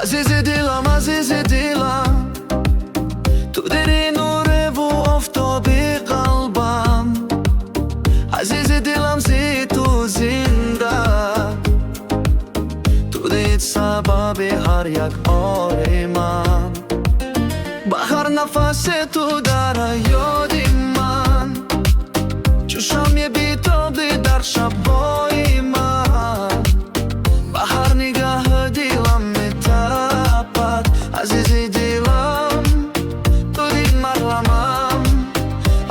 Азизи дилам, азизи дилам, ту дили нуреву офтоби қалбам. Азизи дилам, зи ту зинда, ту дид сабаби ҳар як ори ман. Ба ҳар нафасе ту дар ёди ман, чу шамъи бетобӣ дар шабҳои ман. Ба ҳар нигаҳ дилам метапад. Азизи дилам, ту дид марҳамам.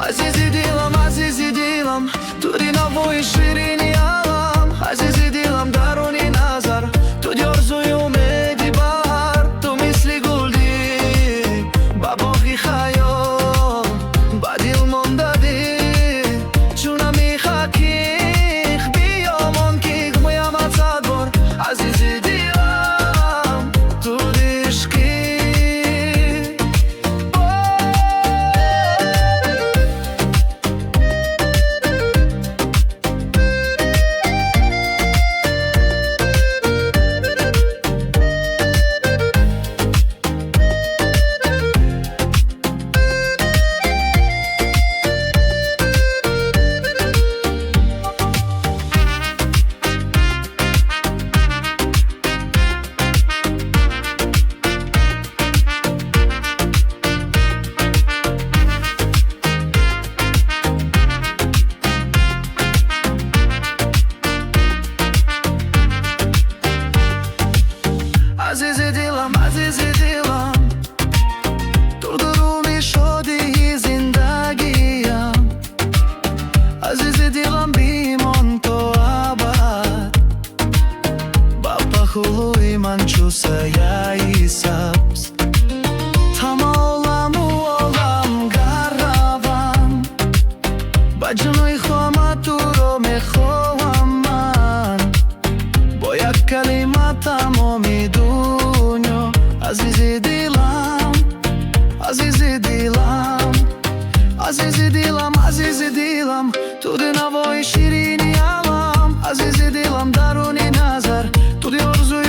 Азизи дилам, азизи дилам, ту ди навои ширини олам. Азизи дилам, даруни назар, ту ди орзуи умеди баҳар. Ту мисли гулди ба боғи хаёл, ба дил мондадӣ чун мехаких. Биёмон ки гӯямат сад бор, азизи дилам, ту ишқи. Азизи дилам, азизи дилам, ту дуруни шодии зиндагиям. Азизи дилам, бимон то абад ба паҳлӯи ман чу сояи сабз. Тамоламу олам гар равам, ба ҷони хома туро мехоҳам ман. Бо як калима тамоми дунё. Азизи дилам, азизи дилам, азизи дилам, азизи дилам, ту ди навои ширини олам. Азизи дилам, даруни назар, ту ди орзуи